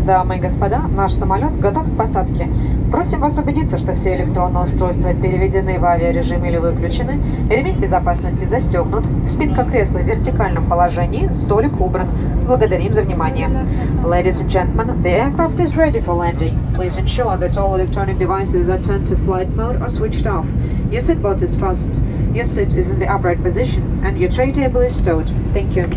Дамы и господа, наш самолет готов к посадке. Просим вас убедиться, что все электронные устройства переведены в авиарежим или выключены, ремень безопасности застегнут, спинка кресла в вертикальном положении, столик убран. Благодарим за внимание. Ladies and gentlemen, the aircraft is ready for landing. Please ensure that all electronic devices are turned to flight mode or switched off. Your seatbelt is fastened, your seat is in the upright position, and your tray table is stowed. Thank you.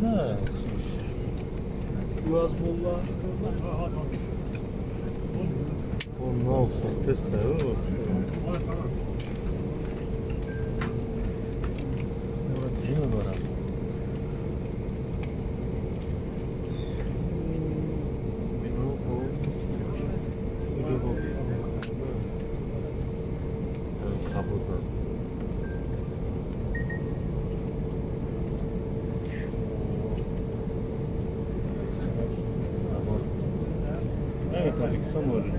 На он нав сохтеста. Чӣ мебарад? Кабудна. Тоҷикистон ворид.